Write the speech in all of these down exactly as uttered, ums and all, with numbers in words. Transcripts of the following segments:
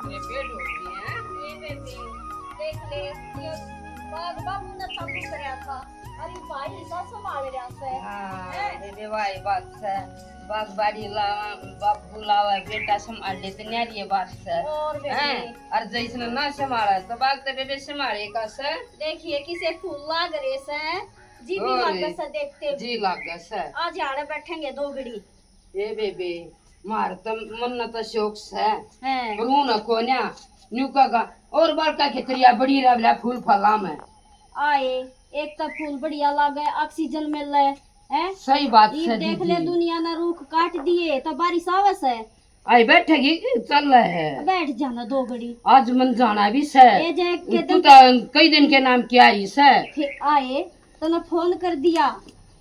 ये पेड़ होती है। ये बेबे, देख ले, ये बाग बाबू ने चालू करया था, अरे भाई सा संभाल रहा से। हाँ, हैं? बेबे, वाही बात से। बाग बाड़ी ला, बाबू लावा, बेटा संभाल ले, तो न्यारी ये बात से। और बेबे। हैं? और जैसने ना संभाला, तो बाग तो बेबे संभाले का से। देखिए, किसे फूल लाग रहे से, जी भी और लागे से देखते। जी लागे से। आज आड़े बैठेंगे दो घड़ी। ए बेबे, मार तो मन न तो शौक से, हैं। पर हूं न कोन्या, न्यू का गा-, और बालका के तरिया बड़ी रहला फूल फला में। आए, एक तो फूल बढ़िया लागे, ऑक्सीजन मिले, हैं? सही बात ये से देख ले, दीदी। दुनिया ने रूख काट दिए, तो बारिश आवे से। आई बैठेगी कि चल है? बैठ जाना दो घड़ी। आज मन जाना भी से। ये जे के तू दिन तो कई दिन के नाम क्या ही से। फिर आए, तने फोन कर दिया,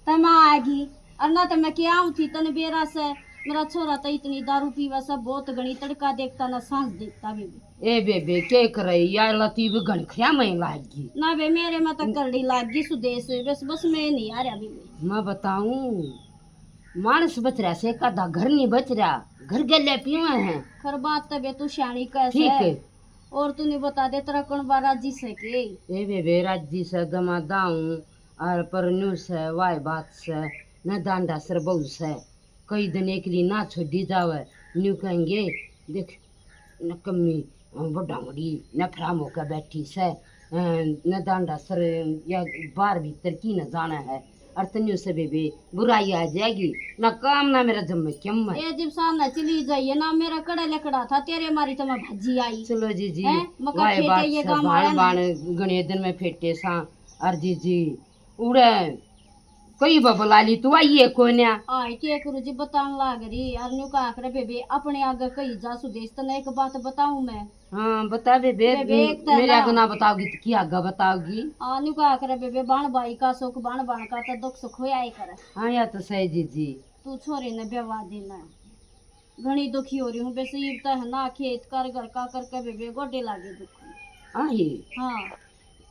तो मैं आएगी। और ना तो मैं क्या आऊँ थी, तने बेरा से मेरा छोरा तो इतनी दारू पीवा से, बहुत घणी, तड़का देखता ना सांझ देखता बेबे। ए बेबे, के करे या लती भी घणखिया में लाग गई। ना बे, मेरे में तो करड़ी लाग गई सुदेश, बस, बस मैं नहीं आ रहा बेबे। मैं बताऊं, मानस बच रहा से, का घर नहीं बच रहा, घर गले पीवे हैं। खर बात तो बे तू सियाणी कह ठीक से। है। और तू नहीं बता दे, तेरा कौन बा राजी से के? ए बेबे, राजी से दमा दाऊं, और पर न्यू से, वाह बात से, न दांडा सर बहू से, कई दिन एकली ना छोड़ी जावे, न्यू कहेंगे, देख, न कमी, बड़ा बड़ी, न फराम होकर बैठी से, अ, न दांडा सर, या बाहर भीतर की न जाना है, और तन्यू से बेबे बुराई आ जाएगी, ना काम ना मेरा जम्मे क्यों है। ए, जब सामने चली जाइए ना, मेरा कड़ा लकड़ा था, तेरे मारी तो मैं भज्जी आई। चलो जी जी, हैं? मका वाह फेटे बात ये से, गाम भाण आया ना। बाण गणे दिन में फेटे सा, और जी जी, उड़े कई बा बुला ली, तू आई है कोन्या। आए के करू जी, बतान लाग रही, और न्यू का आखरे बेबे, अपने आगे कही जा सुदेश, तने एक बात बताऊं मैं। हाँ, बता बेबे, बेबे, एक तो मेरे ना आगे ना बताओगी तो की आगे बताओगी? आ, न्यू का आखरे बेबे, बाण भाई का सुख, बाण बाण का तो दुख सुख होया ही करे। हाँ, या तो सही जी जी। तू छोरे ने ब्याह देना। घणी दुखी हो रही हूँ, बस इब तो है ना, खेत कर घर का करके बेबे गोडे लागे दुख। आई। हाँ।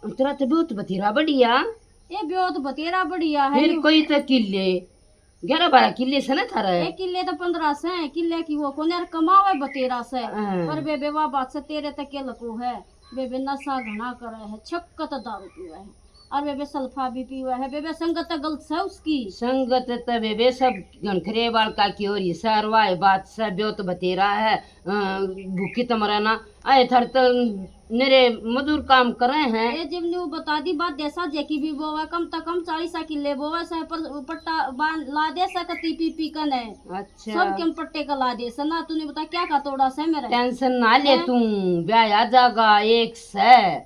तेरा तो बहुत बतेरा बढ़िया। ये ब्योत बतेरा बढ़िया है फिर न्यू। कोई तो किले, ग्यारह बारह किले से ना थारे। एक किले तो पन्द्रह से, किले की वो कोने यार कमावे बतेरा से। हाँ। पर बेबे वा बात से तेरे तक के लको है, बेबे नशा घणा करे है, छक्कत दारू पीवे है। और बेबे सल्फा भी पीवे है, बेबे संगत तो गलत से उसकी। संगत तो बेबे सब घणखरे बालका की हो रही सर, वाह बात से ब्योत बतेरा है, अ, भूखी तो मरे ना, आए थर तो मेरे मजूर काम करे हैं। ए, जिम न्यू बता दी बात, जैसा जेकी भी बोवा, कम तो कम चालीस किले बोवा से, पर पट्टा बांध ला दे सकती पी पी कने। अच्छा। सब के हम पट्टे का ला दे से ना, तूने बता क्या का तोड़ा से मेरा? टेंशन ना ले हैं? तू, ब्याह आ जागा एक से, अ,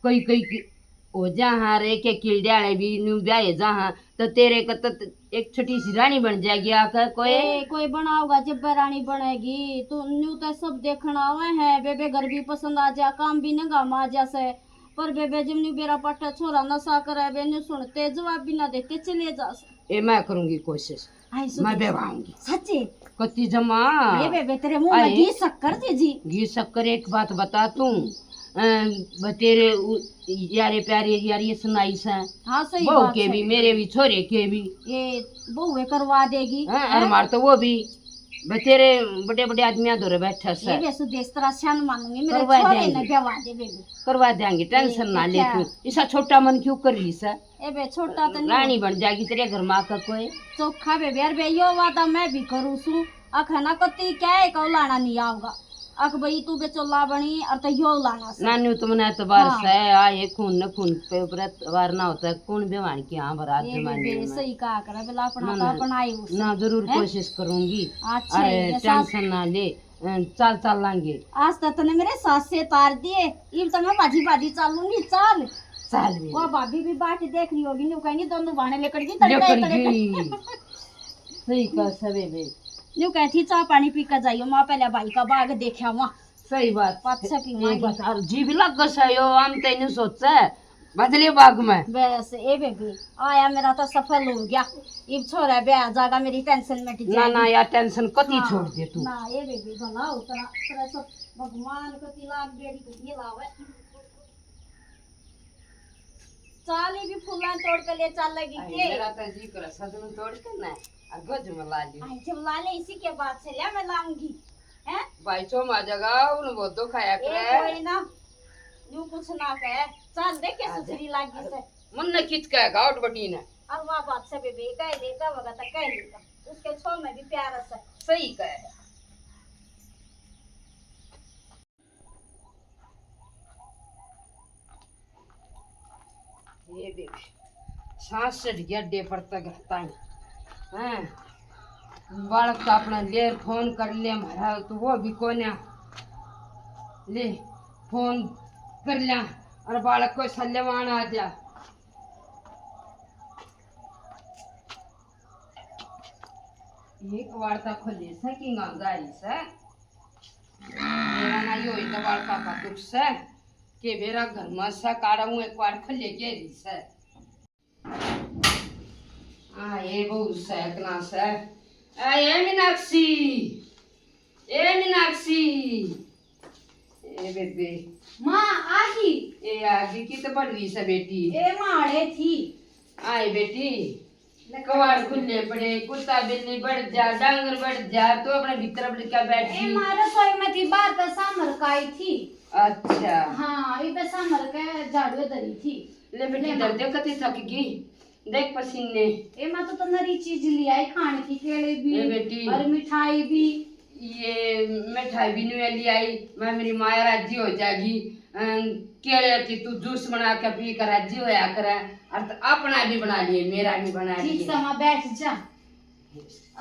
कोई कोई की हो जा हाँ रे, के किले आले भी न्यू ब्याह जा हाँ, तो तेरे का तो एक छोटी सी रानी बन जाएगी आकर कोई। ए, कोई बनाओगा जब रानी बनेगी, तो न्यू तो सब देखण आवे हैं, बेबे घर भी पसंद आ जा, काम भी नंगा मा आ जा से, पर बेबे जब न्यू बेरा पाटा छोरा नशा करे, बे न्यू सुनते जवाब भी ना देते चले जा से। ए, मैं करूंगी कोशिश। आई सुन मैं बेवाऊंगी। सच्ची? कत्ती जमा। ये बेबे तेरे मुंह में आई। घी शक्कर जी जी। घी शक्कर एक बात बता तू, अ, बतेरे उ-, यारे प्यारे यार ये सुनाई से। हाँ, सही बहू बात के है। भी, मेरे भी, छोरे के भी। ये बहू है करवा देगी, हाँ, हैं? और मार तो वो भी बतेरे बड़े बड़े आदमियां धोरे बैठा से। ये बेसु देश तरह श्यान मानूंगी, मेरे करवा छोरे देंगे। ने बेवा दे बेबे। करवा देंगे, टेंशन ये ना ले क्या? तू। इसा छोटा मन क्यों कर रही से? ए बे, छोटा तो नहीं रानी हो। बन जाएगी तेरे घर में आकर कोई। चोखा बेबे, यार बे, यो वादा मैं भी करूँ सू। अख ना कती क्या है, कौ लाना नहीं आओगा। अख भाई तू बेचोला बनी और तो यो लाना से। नानू तुमने एतबार हाँ। से, आ ये खून न खून पे व्रत वार ना होता है, कौन बेवान की हाँ बरात ये जमाने बेबे, में। सही कहा करे, बेला अपना मन तो अपना ही उस। ना, जरूर हैं? कोशिश करूंगी। अच्छा, अरे, ये सास टेंशन ना ले। अ, चाल, चाल लांगे। आज तो तने मेरे सास से तार दिए, इब तो मैं भाजी, भाजी चालूंगी, चाल। चाल भी। वो भाभी भी बाट देख रही होगी, न्यू कहेंगी, "दोनों बाणे लेकर गई, तड़का ही लेकर तड़का।" गई। सही कहा सवे बे। न्यू कहती, "चाय पानी पी के जाइयो, माँ पहले भाई का बाग देखा वहाँ।" सही बात। पाछे पीवांगे। एक बात, और जी भी लग गसा यो, हम तो न्यू सोचा है। बदले बाग में। बस, ए बेबी, आया मेरा तो सफल हो गया। इब छोरा ब्याह जागा, मेरी टेंशन मिट ना, जाएगी। ना, यार टेंशन कती हाँ, छोड़ दे तू। ना, ए बेबी, भला हो तेरा, तेरा सब भगवान कती लाग बेड़ी को ये लावे। चाली भी फूलां तोड़ के ले चलेगी आई, के? मेरा तो जी करे सजन तोड़ के ना, आ गज में ला ली। आई, जब ला ले, इसी के बाद से ले, मैं लाऊंगी। हैं? भाई चो मा जगा उन वो दो खाया ए, करे। कोई ना, न्यू कुछ ना कहे। चल देख के आ जा। सुथरी लागी से। मन ने कित कहेगा उठ बटी ने। और वहाँ बात से बेबे कह लेगा, वगा तक कह लेगा। उसके छो में भी प्यार से। सही कहे। ये देख, सांस चढ़ गया अड्डे पर तक रहता है। हैं? बालक तो अपना लेर फोन कर ले, हमारा तो वो भी कोन्या। ले, फोन कर लिया और बालक को सल्लेवान आ जा। एक वार्ता खोले से कि गांगा रही से। मेरा ना यो ही तो वार्ता का दुख से। के बेरा घर में से काढ़ा हूँ, एक बार खोले के री से। आ, ये बहू से, इतना से। आ, ये मीनाक्षी, ए मीनाक्षी, ए बेबे। माँ, आ गई। ए, आ गई, कित बड़ रही से बेटी? ए, माँ, अड़े थी। आए बेटी, कवाड़ खुले पड़े, कुत्ता बिल्ली बढ़ जा, डांगर बढ़ जा, तू अपने भीतर बढ़ के बैठ ए, गई। माँ, रसोई में थी, बाहर तो सामर का आई थी। अच्छा। हाँ, इबे सामर के झाड़ू धरी थी। ले बेटी, ले धर माँ। दे, कती थक गई, देख पसीने। ए माँ, तो, तो नरी चीज ले आई खाने की, केले भी ए बेटी। और मिठाई भी। ये मिठाई भी नहीं ले आई, मैं, मेरी माया राजी हो जाएगी। अन, केले की तू जूस बना के पी कर राजी होया करे, और तो अपना भी बना लिए, मेरा भी बना ठीक लिए। से माँ, बैठ जा।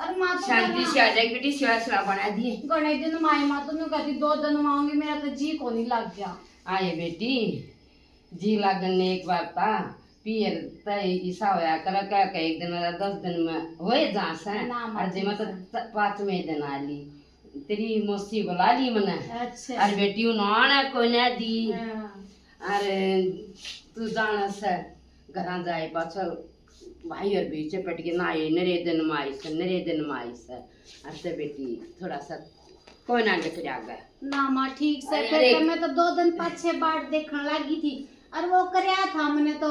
और माँ तो शांति करना से आ जाएगी बेटी, सेवा सेवा बना दिए। घणे दिन माई माँ तो न्यू कहती, दो दिन में आऊंगी, मेरा तो जी को नहीं लग गया। आए बेटी, जी लागण ने एक बार ता पीर तय इसा होया करे, कह के एक दिन, दस दिन में होए जा से, ना, और जे मैं तो ठीक है। त-, पांचवें दिन आ ली। तेरी मौसी बुला ली मने। अच्छा। और बेटी उन्होंने कोने दी। हाँ। और तू जाना से, घरा जाए पाछो भाई और बीच पट के ना आए, नरे दिन में आई से, नरे दिन में आई से। और ते बेटी थोड़ा सा कोई ना लिख जाएगा। ना माँ, ठीक से, अरे, फिर अरे। तो मैं तो दो दिन पाछे बाट देखण लागी थी, और वो करया था मने तो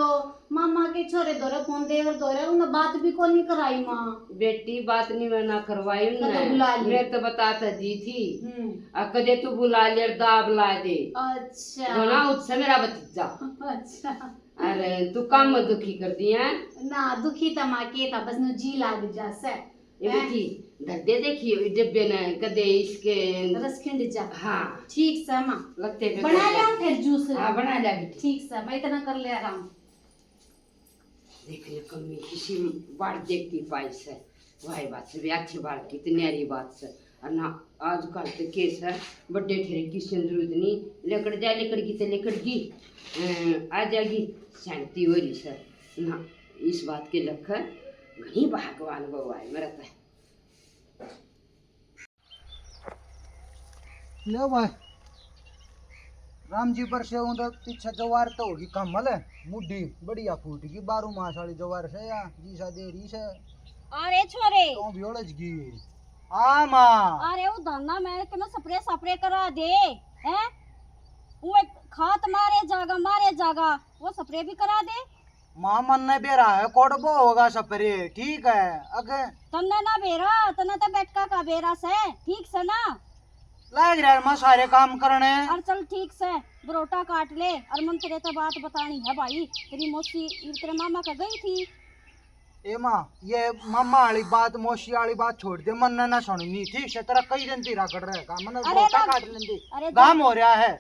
मामा के छोरे धोरे फोन, देवर धोरे, उन्हें बात भी कोनी कराई माँ। बेटी, बात नहीं मैं ना करवाई कदे उन्हें। बुला ली। मेरे तो बता तो दी थी। हम्म। आ, कदे तू बुला ले, दाब ला दे। अच्छा। घणा उत्साह मेरा भतीजा। अच्छा। अरे, तू काम में दुखी कर दी है। ना, दुखी तो माँ के था, बस नु जी लाग जा से। ये हैं? बेटी, धर दे, देखियो, ये डब्बे ने कदे इसके रस खिंड जा। हाँ। ठीक से माँ। लगते पे बना कर लिया दे। फिर जूस। हाँ, बना लिया बेटी। ठीक से, मैं इतना कर ले आराम। देख ले कमी किसी बार देखती पाई से। वाह बात से, अच्छी बात की, इतनी न्यारी बात से। और ना, आजकल तो केस है, बड्डे ठेरे की जरूरत नहीं, लिकड़ जा, लिकड़ की तो लिकड़ की, अं, आ जाएगी, शांति हो रही से। ना, इस बात के लख घणी भागवान बहू है मेरा तो। ले भाई, राम जी पर से उधर पीछे जवार तो होगी कमल, मुड्ढी बढ़िया फूट गई, बारू मास वाली जवार से या जी सा दे रही से। अरे छोरे। तो भी ओलझ गई। आ माँ। अरे उ धन्ना मैं के मैं स्प्रे स्प्रे करा दे, हैं? वो एक खात मारे जागा, मारे जागा, वो स्प्रे भी करा दे। माँ, मन ने बेरा है, कोड़बो होगा स्प्रे, ठीक है। अगे तन्ने ना बेरा, तन्ने तो बैठका का बेरा से, ठीक से ना? लाग रहा है माँ सारे काम करने। और चल ठीक से, बरोटा काट ले और मन तेरे तो बात बतानी है भाई। तेरी मौसी तेरे मामा का गई थी। ए माँ, ये मामा वाली बात, मौसी वाली बात छोड़ दे, मन ने ना सुननी, ठीक से? तेरा कई दिन ती रगड़ रहेगा, मन अरे बरोटा ना, काट लेंदी, अरे काम हो रहा है।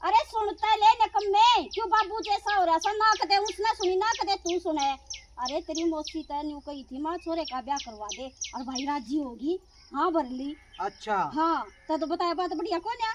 अरे सुनता ले नकम्मे, क्यों बाबू जैसा हो रहा सा, ना कदे उसने सुनी, ना कदे तू सुने। अरे तेरी मौसी तै न्यू कही थी, माँ छोरे का ब्याह करवा दे, और भाई राजी होगी, हाँ भर ली। अच्छा। हाँ, तो, तो बताया बात बढ़िया कोन्या?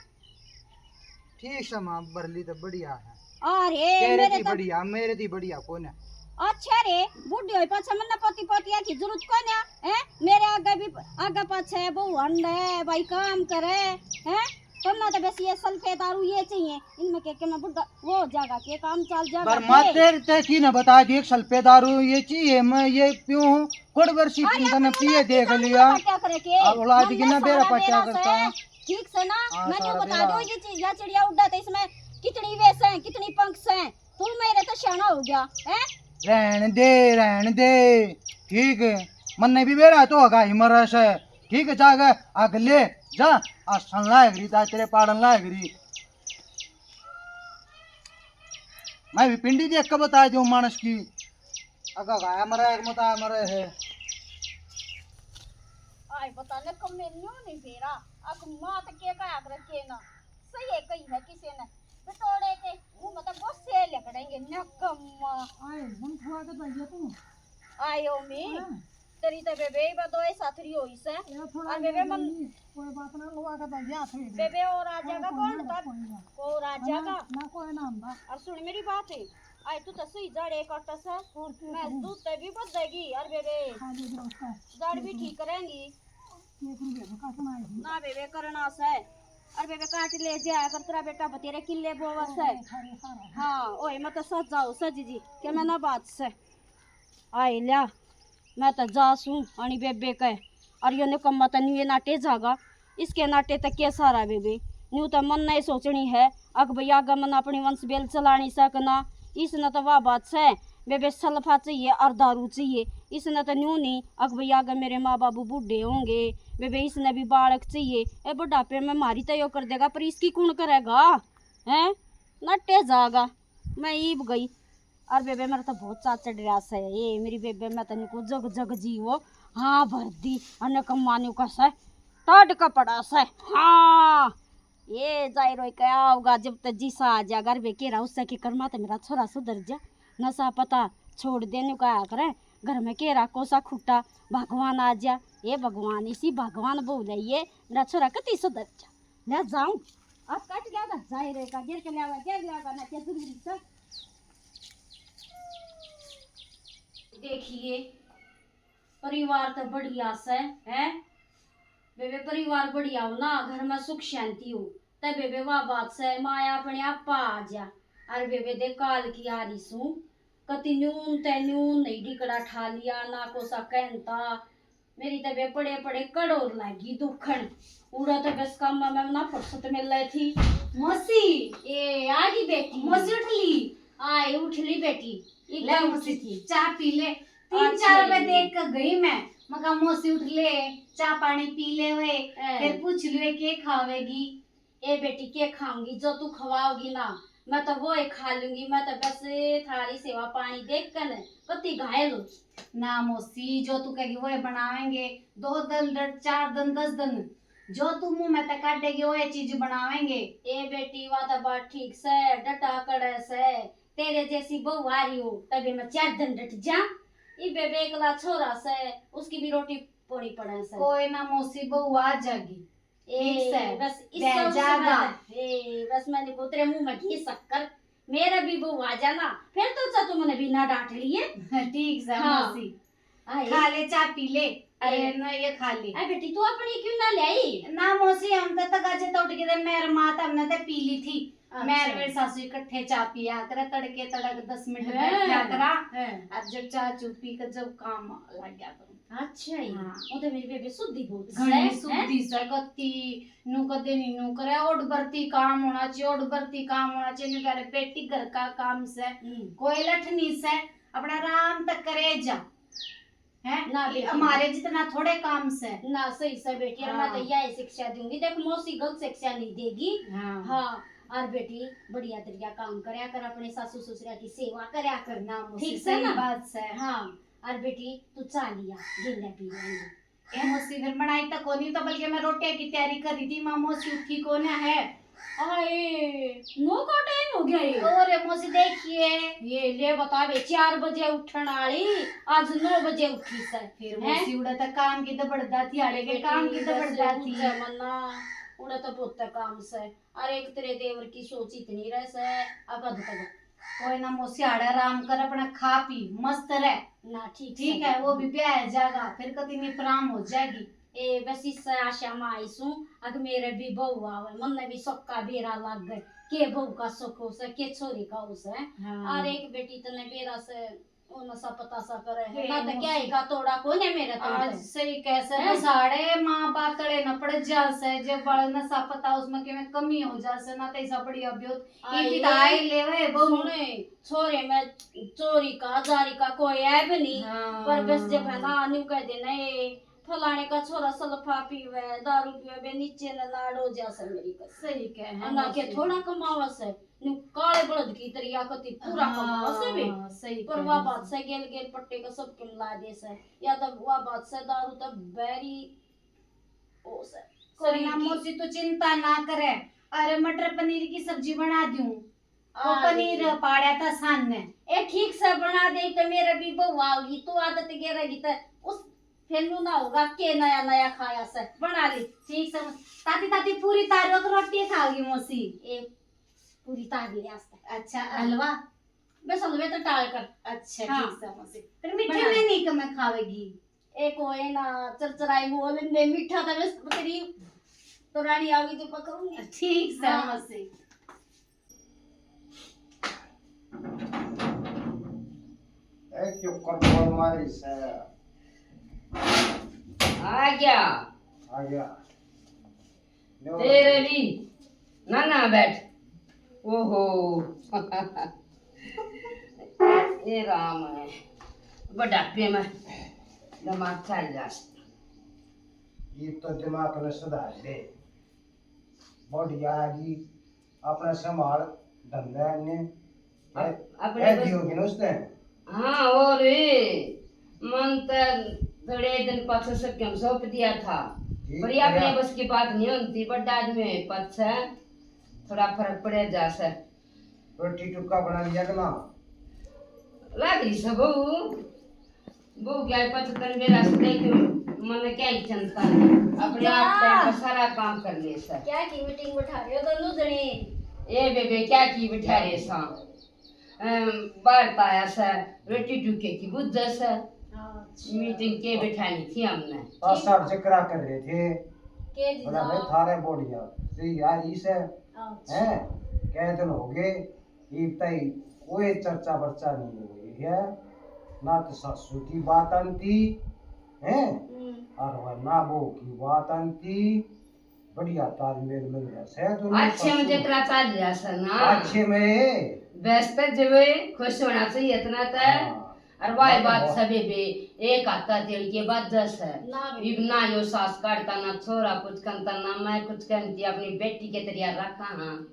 ठीक से माँ, भर ली तो बढ़िया है। अरे तेरे मेरे ती तो बढ़िया, मेरे ती बढ़िया कोन्या। अच्छा रे, बूढ़ी होई पाछे मन्ने पोती पोतिया की जरूरत कोन्या, हैं? मेरे आगे भी, आगे पाछे बहू हंडे, भाई काम करे, हैं? तुमने तो बस ये सल्फे दारू ये चाहिए, इनमें के, के मैं बुढ़ा वो हो जाएगा, के काम चल जाएगा, पर माँ के? तेरे ते की ना बता दी, एक सल्फे दारू ये चाहिए, मैं ये पीऊँ हूँ, कुड़ वर्षी अरे, तुमने अपने पिए औलाद देख की लिया। क्या करे के? अब औलाद की मन्ने ना बेरा सारा पट्या मेरा करता से, है। ठीक से ना, हाँ, मैंने सारा बता बेरा। दो, ये चि-, या चिड़िया उड़ा तो इसमें कितनी वेस है, कितनी पंख से, तू मेरे तो सियाना हो गया, हैं? रहन दे, रहन दे, ठीक है, मन्ने भी बेरा तो होगा ही मरा से, ठीक है, जा आगे, आगे ले, जा। पासन लाग रही, दातरे पाड़न लाग रही। मैं भी पिंडी देख के बता दूं मानस की। अगर गाया मरे, एक मत आया मरे है। आए बता ने कम में न्यू नहीं बेरा। अक मात के का आकर के ना। सही है, कही है किसी ने। बिटोड़े के मुंह में तो गुस्से लकड़ेंगे, नकम्मा। आए, हम थोड़ा के भैया तू। आयो मी। हाँ। तेरी तो बेबे ही बदोए साथरी होई से। ये थोड़ा और बेबे मन कोई बात ना, लोआ का भैया थे। बेबे और आ जाएगा कौन ना, था? कोई ना। को और आ जाएगा? ना, कोई ना आंदा। और सुन मेरी बात है, आए तू तो सही जड़े काटा से। और क्या मैं करूं? दूध ते भी बदेगी, और बेबे खा ले जो उसका। जड़ भी ठीक करेंगी। एक रुपया का काटना है। ना बेबे करना से। और बेबे काट ले जा, कर तेरा बेटा बतेरे किले बोवा से। अरे, अरे, अरे। हाँ, ओए मत सज जाओ, सज जी, के मैं ना बात से। आए ल्या, मैं तो जा सूं, अणी बेबे के। और यो निकम्मा तो न्यू ये नाटे जागा, इसके नाटे तक के सारा बेबे। न्यू तो मन नहीं सोचनी है, अक भई आगे मन अपनी वंश बेल चलानी सकना। इसने तो वाह बात से, बेबे सल्फा चाहिए और दारू चाहिए। इसने तो न्यू नहीं, अक भई आगे मेरे माँ बाबू बूढ़े होंगे, बेबे इसने भी बालक चाहिए। ए बुढ़ापे में मारी तो यो कर देगा, पर इसकी कौन करेगा? हैं? नाटे जागा। मैं ईब गई। और बेबे मेरा तो बहुत चा चढ़ रहा से। ये मेरी बेबे, मैं तने को जग जग जी वो। हाँ, भर दी। अने कम्मा न्यू का से टाट का पड़ा से। हाँ, ये जाई रोई के आओगा जब तक जीसा आ जा घर में केरा उससे के कर्मा तो मेरा छोरा सुधर जा। नशा पता छोड़ दे न्यू कहा करे। घर में केरा कोसा खुट्टा भगवान आ जा। ये भगवान, इसी भगवान बोले ये मेरा छोरा कति सुधर जा। ले जाऊं। अब कट गया था, जाए रे का गिर के ले आवा, गिर ले आवा ना, क्या जरूरी था? देखिए, परिवार तो बढ़िया से है। बेबे, परिवार बढ़िया हो ना, घर में सुख शांति हो, तब बेबे वाह बात से, माया अपने आपा आ जा। अरे बेबे, देख काल की आ रही सू, कति न्यून ते न्यून नहीं डिकड़ा ठा लिया, ना कोसा कहनता। मेरी तो बे पड़े पड़े कड़ोर लागी दुखन। उड़ा तो बस काम में ना फुर्सत मिल रही थी। मौसी। ए, आ गई बेटी। मौसी उठ ली। आए, उठ ली बेटी। ले एकदम मौसी, उठी थी। चाय पी ले। तीन अच्छा चार रुपए जी। देख के गई मैं। मका मौसी उठ ले, चाय पानी पी ले वे। ए। फिर पूछ लियो के खावेगी। ए बेटी, के खाऊंगी? जो तू खवाओगी ना, मैं तो वो ही खा लूंगी। मैं तो बस थारी सेवा पानी देख कर न कति घायल हो। ना मौसी, जो तू कहेगी वो ही बनावेंगे। दो दिन, डट, चार दिन, दस दिन, जो तू मुंह में तक काटेगी वो ही चीज बनावेंगे। ए बेटी, वा तो बात ठीक से, डटा कड़े से। तेरे जैसी बहू आ रही हो, तभी मैं चार दिन डट जा। ई बेबे एकला छोरा से, उसकी भी रोटी पोनी पड़े से। कोई ना मौसी, बहू आ जाएगी। ए, ठीक से, बस इस बह सब जागा। समय, ए, बस मैंने को तेरे मुंह में घी शक्कर, मेरा भी बहू आ जाना, फिर तो चा तू मने बिना डांट लिए। ठीक से, हाँ। मौसी। आए। खा ले, चाय पी ले। अरे ए। ना, ये खा ले। अरे बेटी, तू अपनी क्यों ना ले आई? ना मौसी, हम तो तगाजे तोड़ के दे, मेरे माँ तो हमने तो पी ली थी। अच्छा। मेरे, मेरे सासू इकट्ठे चाय पिया करे, तड़के तड़क दस मिनट हैं। बैठ जा करा। हैं। अब जब चाय चू पी के जब काम लग गया तो। अच्छा ही। हाँ। वो तो मेरी बेबे सुधी बहुत घणी है, सुधी हैं? से, कत्ती नू कदे नी नू करे, ओड बरती काम होना चाहिए, ओड बरती काम होना चाहिए, न्यू करे बेटी घर का काम से, हम्म। कोई लठ नहीं से, अपना आराम तक करे जा। हैं? ना ये बेटी। हमारे जितना थोड़े काम से। ना, सही से बेटी, और मैं तो हाँ। यही शिक्षा दूंगी। देख, मौसी गलत शिक्षा नहीं देगी। हाँ। हाँ, और बेटी, बढ़िया तरीका काम करया कर, अपने सासू ससुरा की सेवा करया कर। ना मौसी, ठीक से सही ना? बात से। हाँ, और बेटी, तू चाय लिया, गेंदा पी लेंगे। ए मौसी, फिर बनाई तो कोनी, तो बल्कि मैं रोटियां की तैयारी कर रही थी। माँ मौसी उठी कोने है। आए, नौ का टाइम हो गया ये। और मौसी देखिए। ये ले बता बे, चार बजे उठन वाली, आज नौ बजे उठी से। फिर हैं? मौसी उड़ा तक काम की दबड़दा थी, आड़े के बेटी, काम की बस दबड़दा थी। पूछे मन्ना, उड़ा तो बहुत काम से। और एक तेरे देवर की सोच इतनी रह से, अब हद तक। कोई ना मौसी, आड़े आराम कर, अपना खा पी, मस्त रह। ना, ठीक ठीक से। है, वो भी ब्याह जाएगा, फिर कति नहीं आराम हो जाएगी। ए, बस इस आशा में आई सूं, अग मेरे भी बहू आवे, मन भी सुख का बेरा लाग गए, के बहू का सुख हो से, के छोरी का हो से। हाँ। और एक बेटी तने बेरा से, ओ नशा पता सा करे है, हे ना तो क्या मौसी। ही का तोड़ा कोने मेरे तो आज तो। सही कह से, हैं? बस आड़े माँ बाप तले न पड़ जा से, जब बड़ नशा पता उसमें के में कमी हो जा से, ना तो ऐसा बढ़िया ब्योत, आई। इनकी तो आई लेवे बहू। सुने, छोरे में चोरी का, जारी का कोई ऐब नहीं, हाँ। पर बस जब है ना, न्यू कह देना, ये फलाने का छोरा सल्फा पीवे, दारू पीवे, बे नीचे न लाड हो जा से मेरी कसम। सही कहे है और ना के मौसी। थोड़ा कमावा से, नु काले बलद की तरिया कती पूरा हाँ, कमावा से बे। सही पर कहे वा मौसी। बात से गेल गेल पट्टे का सब किम ला दे से, या तो वा बात से दारू तो बैरी ओ से कोई शरीर ना की। मौसी, तू चिंता ना करे। अरे, मटर पनीर की सब्जी बना दूं। वो आ पनीर गई। पाड़ा था सान ने। ए, ठीक से बना दे तो मेरा भी बहू आओगी, तू आदत गेरेगी तो उस फेनू ना होगा के नया नया खाया से। बना ले। ठीक से। ताती ताती पूरी तार लो तो रोटी खाओगी मौसी। ए, पूरी तार ले आज तक। अच्छा, हाँ। हलवा? बस हलवे तो टाल कर। अच्छा, हाँ। ठीक से मौसी। फिर मीठे बना में ले। नहीं कम खावेगी। एक होए ना चरचराई बोल ने मीठा था बस तेरी तो रानी आओगी तो पकड़ूंगी। ठीक से हाँ। मौसी। ए, क्यों कर बोल मारी से? आ गया। आ गया। लो। तेरे भी। ना, ना, बैठ। ओहो। ए राम है। बुढ़ापे में दिमाग चल जा। ये तो दिमाग ने सुधार ले। बढ़िया है जी, अपना संभाल धंधा ने। अप-, अपने कह बस दियो कि ना उसने? हाँ, और मन तो थोड़े दिन पाछे सके हम सौंप दिया था, ठीक पर ये अपने है। बस की बात नहीं होती, बड़ा आदमी है पाछे, थोड़ा फर्क पड़ जा से। रोटी टुक्का बना लिया कि ना? लाग रही सब बहू। बहू क्या है, पचतन बेरा से देख, मन क्या ही चिंता है। अपने आप जा। टाइम पर सारा काम कर ले सर। क्या की मीटिंग बैठा रहे हो दोनों जने? ए बेबे, क्या की बैठा रहे सा? अम, बाहर तो आया सर, रोटी टुके की बुझ सर। अच्छा। मीटिंग के बैठानी थी हमने। पास साहब जिक्रा कर रहे थे। के जी बोला, "भाई, साहब। थारे बोलिया, तो यार इस है, अच्छा। हैं? कै दिन हो गए, इब ताई कोई चर्चा वर्चा नहीं हुई है, ना तो सासू की बात आनती है, हम्म। और वह ना बहू की बात आनती, बढ़िया तालमेल मिल रहा है दोनों अच्छे में सासू। जितना चल रहा है ना। अच्छे में। बस तो जब खुश होना चाहिए इतना तो। हाँ। और वाह, ना तो बात बहुत। सभी भी एक हाथा तेल के बात जस है। ना भी। इब ना यो सास काटता, ना छोरा कुछ करता, ना मैं कुछ करती, अपनी बेटी के तरिया रखा हाँ।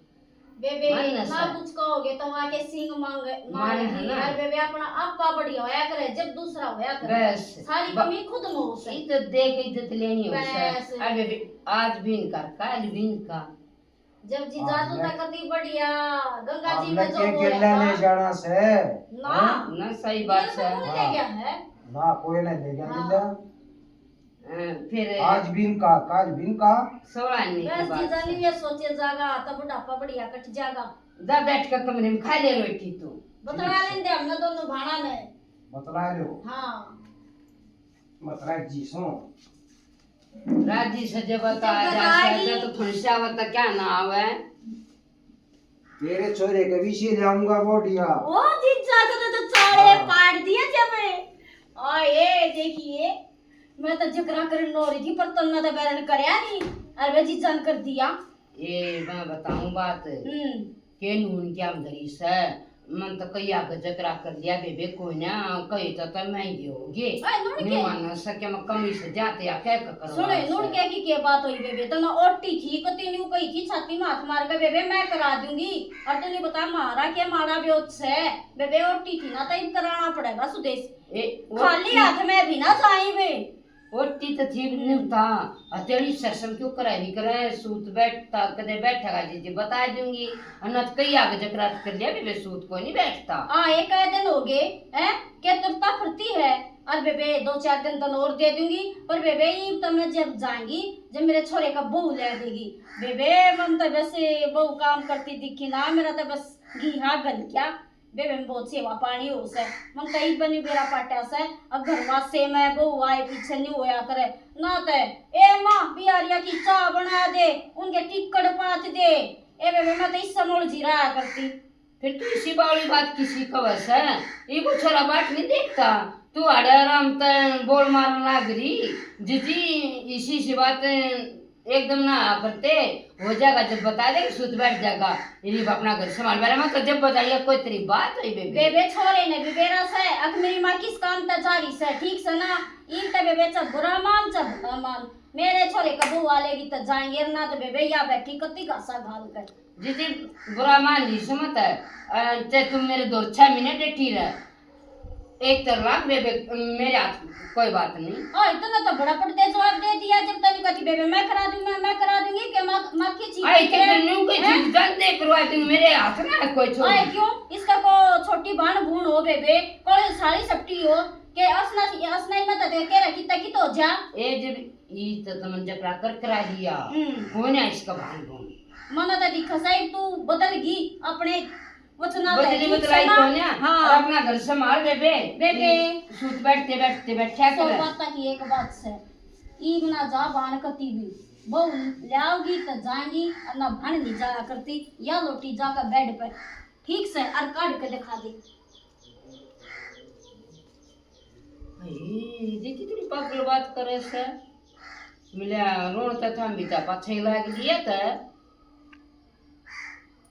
बेबे, माने ना सर। कुछ कहोगे तो वहाँ के सिंग मांग, माने है मारेगी। ना। अरे बेबे, अपना आपा बढ़िया होया करे, जब दूसरा होया करे। बस। सारी ब-, कमी खुद में हो से। इज्जत दे के इज्जत लेनी हो से। बस। अरे बेबे, आज भी इनका, कल भी इनका। जब जीजा हाँ, तू मैं, तक कती बढ़िया, गंगा जी हमने में जो के बोला गेला था। ले जाना से? ना। हैं? ना, सही बात गेला से। तो कौन ले हाँ। गया है? ना, कोई नहीं ले गया हाँ। गेला। अ, फिर आज भी इनका, काल भी इनका। सोलह आने की बस बात जीजा है। नहीं ये सोचे जागा, तब बुढ़ापा बढ़िया कट जागा। जा बैठ कर कमरे में खा ले रोटी तू। बतला ठीक से। लेंदे हमने दोनों भाणा ने। बतला रहे हो? हाँ। बतला जी सो। राजी से जब बता जब जा बता सकते जी। तो फंसा बता क्या ना आवे। तेरे छोरे के भी सी लाऊंगा बोडिया। ओ जीजा, तो, तो, तो चाले हाँ। पाड़ दिया जब। आ, ये देखिए, मैं तो जिक्रा करन नो रही थी, पर तन्ने तो बैरन करया नहीं, और वे जीजा ने कर दिया। ये मैं बताऊं बात, हम्म। के नून क्या धरी से, मन तो कई आगे जकरा कर लिया बेबे, कोई ना, कई तो, तो महंगी होगी। ए, नून के? न्यू आना सके, मैं कमी से जाते या कह के करवा सुने, नून से। के की के बात हुई बेबे, तन्ने ओटी थी, कती न्यू कही थी, छाती में हाथ मार के, "बेबे, मैं करा दूंगी।" और तू नहीं बता, मारा के मारा ब्योत से, बेबे, ओटी थी ना, तो इन कराना पड़ेगा सुदेश। ए, खाली ओटी हाथ में भी ना जाई बे। ओटी तो थी भी नहीं था। हथेली ससम क्यों करे, नहीं करे, सूत बैठता, कदे बैठेगा जी, जी बता दूंगी। और न तो कई आगे जकरात कर लिया भी, मैं सूत को नहीं बैठता। हाँ, एक आध दिन हो गए, हैं? के तुरता फुरती है। और बेबे, दो चार दिन तन और दे दूंगी, पर बेबे, इब तो मैं जब जाएंगी, जब मेरे छोरे का बहू ले देगी। बेबे, मन तो वैसे बहू काम करती दिखी ना, मेरा तो बस घी हा गल क्या। बेबे में बहुत सेवा पानी हो से, मन कई बनी बेरा पाटा से, अब घर वासे में बहू आए पीछे नहीं होया करे। ना ते, "ए माँ, बिहारिया की चाह बना दे, उनके टिक्कड़ पात दे।" ए बेबे, मैं तो इस समोल जी रहा करती। फिर तू इसी बावली बात किसी कवे से? इबो छोरा बाट नहीं देखता, तू आड़े आराम ते बोल मारन लाग रही। जीजी, इसी सी बात एकदम ना हाँ करते, हो जाएगा जब बता दे, सुत बैठ जाएगा। ये अपना घर संभाल, मेरा मैं तो जब बताइए कोई तेरी बात हुई बेबे। बेबे छोरे ने भी बेरा से, अक मेरी माँ किस काम तक जा रही से, ठीक से ना, इन ते बेबे चा बुरा मान, चा भला मान। मेरे छोरे का बहू वाले भी तो जाएंगे ना, तो बेबे या बैठी कत्ती घासा घाल कर। जी जी, बुरा मान ली समत है, अ, ते तुम मेरे दो छह महीने डटी रह, एक तलाक बेबे, मेरे हाथ कोई बात नहीं। ओए, तूने तो बड़ा पट दे जवाब दे दिया, जब तने कही बेबे मैं करा दूं, मैं, मैं करा दूंगी, के माँ, माँ की चीज आई के है? फिर न्यू कोई हैं? चीज जान दे करवा दूं, मेरे हाथ ना कोई छोड़। ओए, क्यों? इसका को छोटी बहन बून हो बेबे, कोई साली सपटी हो, के असना, असना ही मत दे के रखी तकी तो जा। ए जब ई तो तुमने जबरा कर करा दिया, हम्म। कौन है इसका बहन बून? मना तो दिखा साहब तू बदल गई अपने वचना बदली पे, बदलाई सुना? तो ना, हाँ। और अपना घर संभाल बेबे। बेबे। सूत बैठते, बैठते, बैठा सौ कर। बात की एक बात से, ईब ना जा बाण कती भी, बहू लाओगी तो जाएंगी, और ना भण नहीं जाया करती, या लोटी जाकर बेड पर ठीक से और काढ़ के दिखा दे। ए, देखी तेरी पागल बात करे से। मिला रोण तो थाम भी था, पाछे ही लाग लिया था।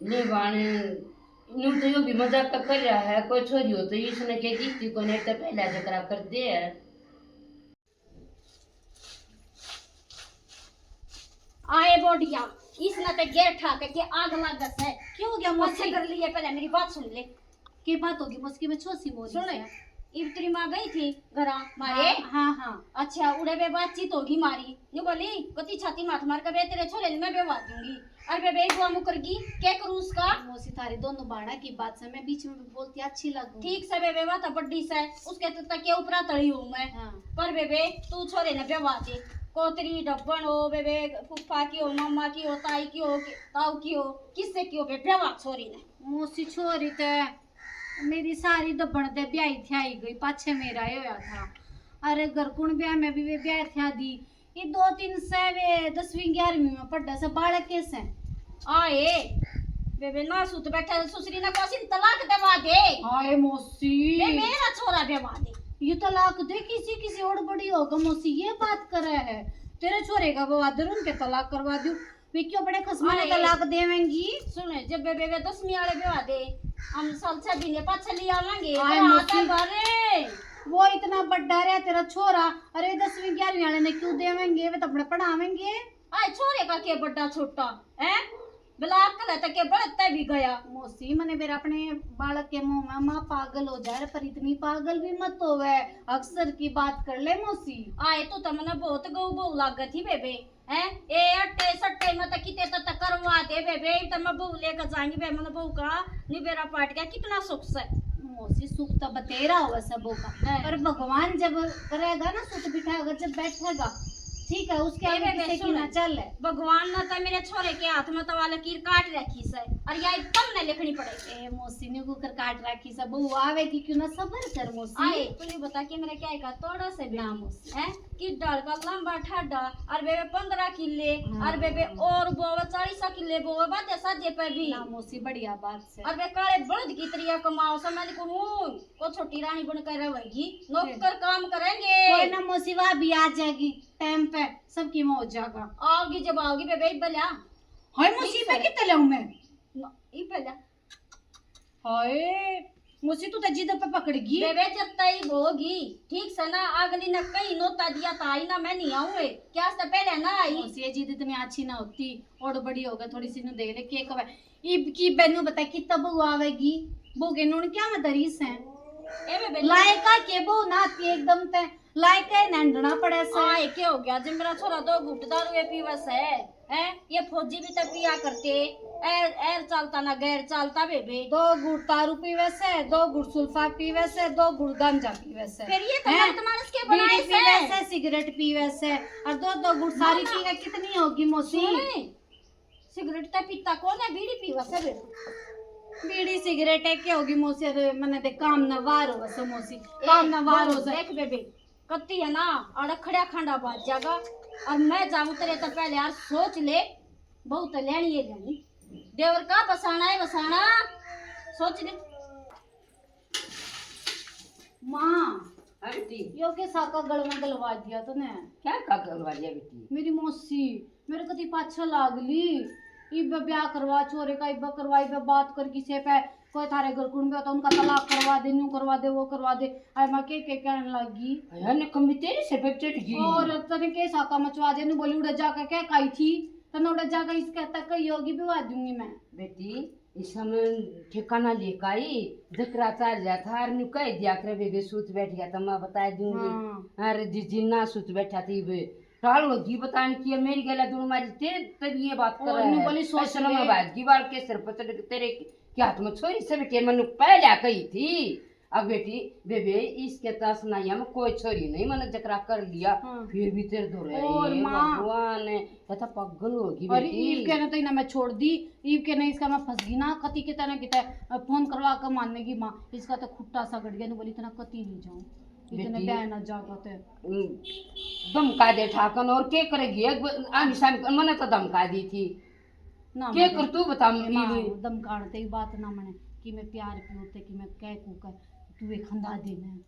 ले बाणे, न्यू तो यो भी मजाक तो कर रहा है, कोई छोरी हो तो इसने के जीती को नहीं तो पहला झगड़ा कर दे है। आए बोडिया, इसने ते गेर ठा के, के आग लागत है। क्यों हो गया मौसी? कर लिए, पहले मेरी बात सुन ले। के बात होगी मौसी, मैं छोसी मोरी सुन, से। इब तेरी माँ गई थी घरा मारे। हाँ, हाँ, हाँ। अच्छा, उड़े बे बातचीत होगी मारी। न्यू बोली, कती छाती मार मार के बे तेरे छोरे ने मैं बेवा दूंगी। और बे, बे बुआ मुकर गई, क्या करूँ उसका? मौसी थारी दोनों बाणा की बात से मैं बीच में भी बोलती अच्छी लगूं। ठीक से बेबे, बात बड्डी से, उसके तो तकिया ऊपरा तली हूँ मैं। हाँ। पर बेबे, तू छोरे ने बेवा दे। कोतरी डब्बन हो बेबे, फूफा की हो, मामा की हो, ताई की हो, कि-, ताऊ की हो, किससे की हो बे, बेवा छोरी ने। मौसी छोरी ते मेरी सारी डब्बन ते ब्याही थी आई गई, पाछे मेरा ही होया था। अरे घर कुण ब्याह में भी वे ब्याह थी दी। ये दो तीन से वे दसवीं ग्यारहवीं में पढ़े से, बालक के से। आए, बेबे ना सुत बैठा, सुसरी ना कोसी तलाक देवा दे। हाय मौसी। बे मेरा छोरा देवा दे। ये तलाक दे, किसी किसी ओड़ बड़ी होगा मौसी, ये बात करे है। तेरे छोरे का बवा दे, उनके तलाक करवा दूं। वे क्यों बड़े खसमा ने अरे। तलाक देवेंगी? सुन, जब बेबे वे दसवीं वाले ब्याह दे, हम साल छह महीने पाछे ले आवांगे। आए पर मौसी। आता बारे। वो इतना बड्डा रहा तेरा छोरा, अरे दसवीं ग्यारहवीं वाले ने क्यों देवेंगे? वे तो अपने पढ़ावेंगे। आए छोरे का के बड्डा छोटा है, ब्लाक कले तक के बढ़ते भी गया। मौसी, मने बेरा अपने बालक के मुंह में माँ पागल हो जाए, पर इतनी पागल भी मत होवे, अक्सर की बात कर ले मौसी। आए तू तो मने बहुत गऊ बहू लागे थी बेबे। हैं? ए अट्टे सट्टे में तो किते तो, तो करवा दे बेबे, तो मैं बहू लेकर जाएंगी बे, मन बहू का निबेरा पाट गया, कितना सुख से। मौसी, सुख तो बतेरा हुआ सबों का, हैं। पर भगवान जब करेगा ना, सुत बिठाएगा, जब बैठेगा, ठीक है, उसके ए आगे बेबे, किसी की सुन। ना चल है। भगवान ने तो मेरे छोरे के हाथ में तो वाला कीर काट रखी से, और या तुमने लिखनी पड़ेगी। ए मौसी ने कुकर काट रखी से, बहू आवेगी क्यों ना, सबर कर मौसी। आए, तू नहीं बता कि मेरा क्या है का तोड़ा से ना बेटी। मौसी। हैं? कि डर का लंबा ठाडा, और बेबे पंद्रह किले, हाँ। और बेबे और बोवे चालीस किले बोवे बाते साजे पे भी। ना मौसी, बढ़िया बात से। और बे काले बलद की तरिया कमाओ से, मैं कहूँ, को छोटी रानी बन कर रहेगी, नौकर काम करेंगे। कोई ना मौसी, वह भी आ जाएगी टाइम पे, सबकी मौज जागा। आओगी जब आओगी बेबे, इब ला। हाय मौसी, ठीक पे है। कितने लाऊं मैं? न-, इब ला। हाय, मौसी तू तो जिद पे पकड़ गई। बेबे जब तई होगी, ठीक से ना, अगली ने कई नोता दिया था, आई ना, मैं नहीं आऊँ, ए, क्या से पहले ना आई। मौसी, ये जिद इतनी अच्छी ना होती, और बड़ी होगा, थोड़ी सी नू देख ले, के कवे, इब की बेनू बता, कितना बहू आवेगी, बहू के नून क्या में धरी से? ए बेबे, लायका के बहू ना आती एकदम ते, लायका है नंडना पड़े से। आए, के हो गया, जब मेरा छोरा दो घूट दारू ये पीवे से, हैं? ये फौजी भी तो पिया करते, एर, एर चालता ना गैर चालता बेबे। दो घूट दारू पीवे से, दो घूट सुल्फा पीवे से, दो घूट गांजा पीवे से। फिर ये तो हैं? मर्द मानस के बीड़ी बनाए से। पीवे से, सिगरेट पीवे से, और दो दो घूट सारी ना, ना। पीवे, कितनी होगी मौसी? सुने, सिगरेट तो पीता कौन है, बीड़ी पीवे से बेबे। बीड़ी सिगरेट है, क्या होगी मौसी? अरे मने दे काम ना वार हो से मौसी, ए, काम ना वार हो बहू, से। देख बेबे, कत्ती है ना, अड़खड़िया खांडा बाज जागा। और मैं जाऊं तेरे तो पहले यार सोच ले, बहू तो लेनी है लेनी। देवर का बसाना है बसाना, सोच ले। माँ, हाँ बेटी। यो के साका गल में गलवा दिया तूने? क्या का गलवा दिया बेटी? मेरी मौसी, मेरे कती पाछे लाग ली। इब ब्याह करवा छोरे का, इब करवा, इब बात कर किसे पे, कोई थारे घर कुण पे तो उनका तलाक करवा दे, न्यू करवा दे, वो करवा दे। आई माँ के के कहने लाग गई। अरे निकम्मी, तेरे से पे चढ़ गई। और तने के साका मचवा दे, न्यू बोली उड़े जाकर क्या काई थी, तने उड़े जाकर इसके तक कही होगी, विवाह दूंगी मैं। बेटी, इस समय ठिकाना लेकर आई, जकरा चाल जा था, और न्यू कह दिया करे, बेबे सूत बैठ गया तो मैं बता दूंगी। हाँ। अरे जीजी ना सूत बैठा थी बे, टाल होगी बताने की, मेरी गला दोनों मारी ते तब ये बात कर और रहा न्यू है। बोली सोच ऐसा ले। मैं बात की बाल के सिर पर चढ़ के तेरे के हाथ में छोरी से बेटे मनु पहले कही थी। अब बेटी, बेबे, इसके तस ना हम कोई छोरी नहीं, मैंने जकरा कर लिया, हाँ। फिर भी तेरे दो रहे और ये माँ। भगवान, ये तो पागल होगी और बेटी। ईव के ना तो इन्हें मैं छोड़ दी, ईव के ना इसका मैं फंस गई ना, कति कितना ना कितना फोन करवा के मानने की माँ, इसका तो खुट्टा सा गड़ गया, न्यू बोली इतना कति नहीं जाऊँ, इतने बेटी। ब्याह ना जाओ तो। हम्म, धमका दे ठाकन, और के करेगी? एक ब-, आमी सामी मने तो धमका दी थी। ना के मने कर तू बता ए माँ, मेरी। धमकाण ते ही बात ना मने कि मैं प्यार प्यूर ते कि मैं कह कू कर तू एक खंदा देना।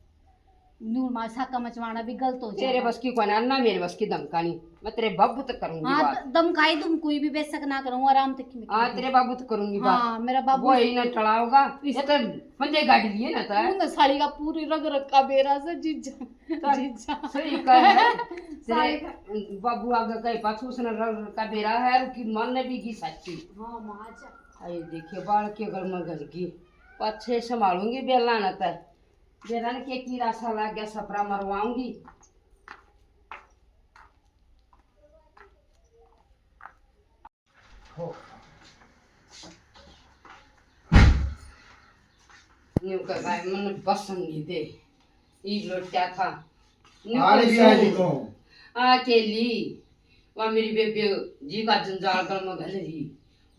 नूर माँ साका मचवाना भी गलत हो तेरे जाएगा। बस की कोई ना, ना मेरे बस की धमकानी। मैं तेरे बाबू तक करूंगी हाँ, बात। त-, धमकाई तुम कोई भी बेशक ना करूँ, आराम तक की मैं हाँ, करूँ। तेरे बाबू तक करूंगी बात। हाँ, मेरा बाबू वो ही ना टलाओगा। इस ये तो पंजे गाड़ी लिए ना था। तू ना साली का पूरी रग रग का बेरा से जीजा। तो जीजा। सही कह है। सारे तेरे बाबू आगे कहे पाछू उसने र-, र-, का बेरा है, रुकी मन ने भी की सच्ची। हाँ, माँ जा। आई देखिए, बाल के गल में घल गई। पाछे संभालूंगी बेला ना तै। बेरा ने के की रासा लाग गया, सपरा मरवाऊंगी। हो। न्यू का भाई मन पसंद नहीं दे। ई लोटा था। न्यू आड़ी भी आई तो। अकेली। वा मेरी बेबे जी का जंजाल गल में घल रही।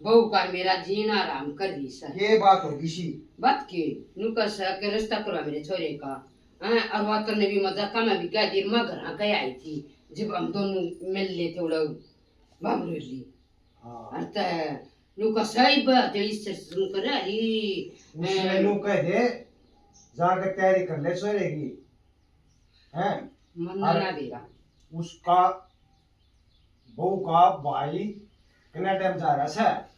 बहू का मेरा जीना आराम कर रही सर। ये बात होगी सी। बात के? न्यू का सर के रिश्ता करवा मेरे छोरे का। हैं, और वा तन्ने भी मजाक में भी कह दी, मैं घर आके आई थी। जब हम दोनों मिल लेते उड़ा बाबरेली। हाँ। अर तै न्यू का सही बात है, इस से सुन कर अरे, उसने हैं। न्यू कह दे, जाके तैयारी कर ले सोरे की। हैं? मन अरे, ना बेरा। उसका बहू का भाई कनाडा में जा रहा है,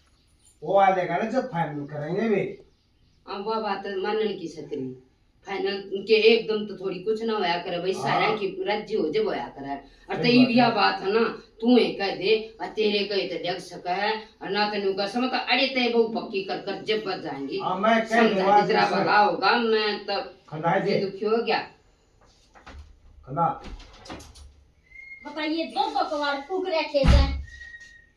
वो आ जाएगा ना जब final करेंगे वे। अब वो बात मानने की सतरी। Final के एकदम तो थोड़ी कुछ ना होया करे भाई, हाँ। सारा की राजी हो जब होया करे। और सही तो ये बात भी है। बात है ना, तू ही कह दे, और तेरे कहे तो जग सका है, और ना तो न्यू कर समझ, तो अड़े ते बहू पक्की कर कर जब बच जाएंगी। हाँ, मैं कह समझा दूंगा जितना जैसे भला होगा, मैं तो खंडाए दे। दुखी हो गया। खंडा। बताइए, दो दो कबाड़ फूक रखे हैं।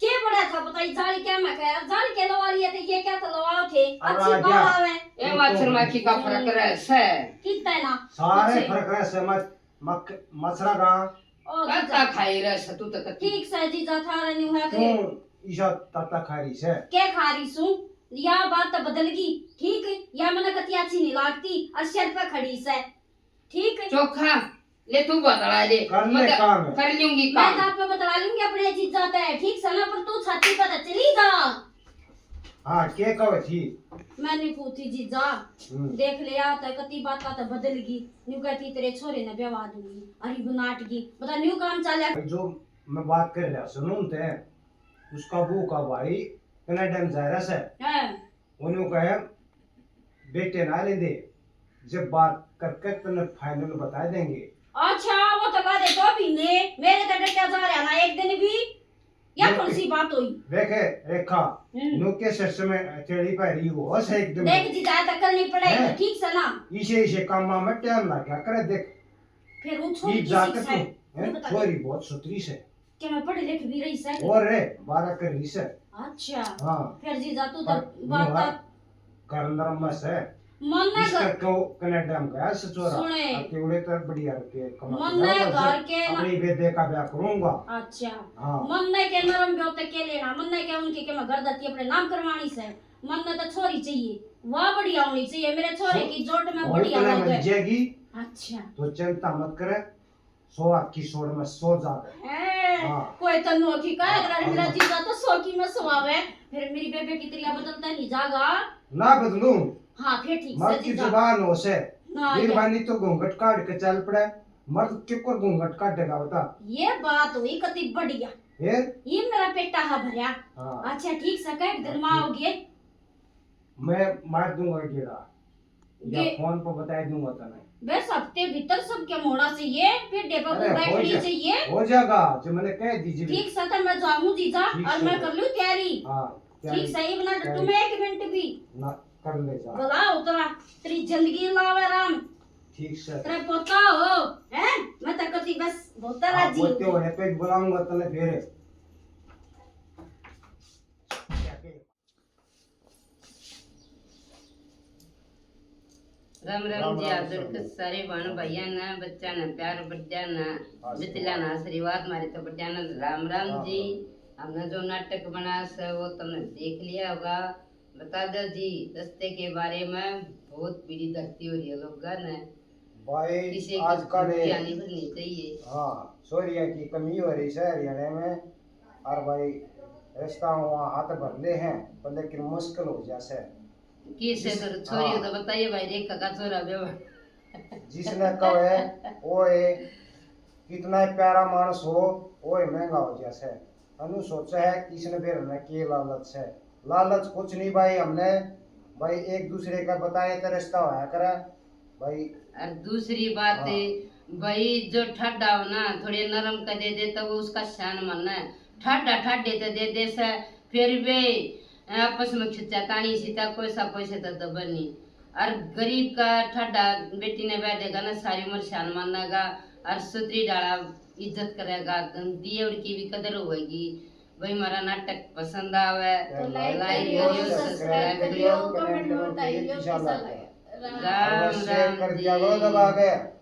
के बड़ा था, बताइए, जाल क्या मैं कह, जाल के लवा लिए थे, ये क्या तो लवाओ थे, अरे अच्छी राजा। बाल आवे। ए मच्छर मक्खी का फर्क रहे से। कितना है ना? सारे अच्छे। फर्क रहे से, मत, मक-, मच्छरा का। ओ, ताता जीजा। खाई रहे से, तू तो कत्ती। ठीक से, जीजा, थारा न्यू है तू फिर। ईशा ताता खा रही से। के खा रही सू? या बात तो बदल गई, ठीक? या मने कत्ती अच्छी नहीं लागती, और सिर पे खड़ी से। ठीक है। चोखा, ले तू बतला ले। कर ले मतलब, काम। कर लूंगी मैं काम। तो आप पे बतला लूंगी अपने जीजा पे, ठीक से ना, पर तू छाती पे तो चली जा। हाँ, के कहे थी? मैंने कही थी, जीजा, हम्म। देख ले, या तो कती बात तो बदल गई। न्यू कहती, तेरे छोरे ने ब्याह दूंगी, अरे बनाट की, बता, न्यू काम चल। जो मैं बात कर रहा, सुनो ते, उसका बहू का भाई कनाडा में जा रहा है। हाँ। उन्होंने कहा, बेटे ना लेंदे, जब बात करके तन्ने final बता देंगे। अच्छा, वो तो कह दे दो महीने, मेरे तो डटिया जा रहा ना एक दिन भी, या देख, कौन सी बात हुई? देखे रेखा, हम्म। न्यू के सर से मैं तेरी पैरी हो से एकदम। देख जी, ज्यादा करनी पड़ेगी, हैं? ठीक से ना। इसे, इसे काम में टाइम लग गया करे, देख। फिर वो छोरी ये किसी जाके से? तू, हैं? ये बता दे। छोरी बहुत सुथरी से। के मैं पढ़ी लिख भी रही से? और रे, बारह कर रही से। अच्छा। हाँ। फिर जीजा तू तो पर बात नुहार कर नरम से। मन में जिस घर करके वो कनाडा में गया से छोरा। सुने। अब के उड़े तो बढ़िया रखे, कमा मन के में लाओ घर बस। के ना अपनी बेबे का ब्याह करूंगा। अच्छा। हाँ। मन में के नरम ब्योते के लेना, मन में के उनके के मैं घर दाती अपने नाम करवानी से। मन में तो छोरी चाहिए, वाह बढ़िया होनी चाहिए, मेरे छोरे हो-, की जोट में हो बढ़िया कला लग मिल गए। जाएगी। अच्छा। तो चिंता मत करे। सौ आखी सोड़ में सौ जावे। हैं, हाँ। कोई तो नोखी का हाँ, अगर मेरा हाँ। जीजा तो सौ की में सौ आवे, फिर मेरी बेबे की तरिया बदलता नहीं जागा। ना बदलूं। हाँ, फिर ठीक मर्द से की जीजा। जुबान हो से। ना, मेहरबानी तो घूंघट काट के चल पड़े। मर्द के को घूंघट काटेगा बता? ये बात हुई कति बढ़िया। फिर? ये मेरा पेटा हा भरया। हाँ। अच्छा, ठीक से कह, दिन में आओगे। मैं मार दूंगा गेड़ा, या गे- फोन पर बता दूंगा तने। बस हफ्ते भीतर सबके मोड़ा चाहिए, फिर डेबा अरे, को हो बैठनी जा- चाहिए। हो जाएगा, जो मैंने कह दीजिए। ठीक से, तो मैं जाऊँ जीजा, ठीक और से। मैं कर लूँ तैयारी। हाँ, ठीक से, ये बना डटू मैं एक मिनट भी। ना, कर ले जा। भला उतरा, तेरी जिंदगी लावे राम। ठीक से। तेरे पोता हो, हैं? मैं तो कती बस बहुत हाँ, राजी। पोते होने पे बुलाऊंगा तने फिर। राम राम जी। आदर के सारे बहन भाइया ने, बच्चा ने प्यार, बड्डा ने, बिचला ने आशीर्वाद, मारे तो बड्डा ने राम राम जी। हमने जो नाटक बना से वो तुमने देख लिया होगा। बता दो जी, रस्ते के बारे में बहुत पीड़ी धरती हो रही है लोगों ने। भाई, किसी की आजकल ध्यान नहीं भरनी चाहिए। हाँ, छोरिया की कमी हो रही है हरियाणा में। और भाई, रिश्ता वहाँ हाथ भर ले हैं, पर लेकिन मुश्किल हो जा से। किसे जिस- तो छोरी हो हाँ। तो बताइए भाई, रेखा का छोरा बेवा। जिसने कहे, ओए, कितना ही प्यारा मानस हो, ओए, महंगा हो जा से। अनु सोचा है कि इसने फिर हमने के लालच है। लालच कुछ नहीं भाई, हमने भाई एक दूसरे का बताए तो रिश्ता होया करे भाई। और दूसरी बात, हाँ। भाई जो ठाडा हो ना, थोड़े नरम कर दे दे तो वो उसका शान मानना है। ठाडा ठाडे तो दे दे से, फिर वे आपस में खिंचा तानी सी तक कोई सा कोई से तो दबन नहीं। और गरीब का ठाडा बेटी ने ब्याह देगा ना, सारी उम्र शान मानेगा। और सुतरी डाला इज्जत करेगा, दिए उनकी भी कदर होगी। भाई, हमारा नाटक पसंद आवे तो like like करियो, करियो, subscribe subscribe करियो, comment में बताइयो कैसा लगा। राम और share राम कर जी। दिया करो दबा के।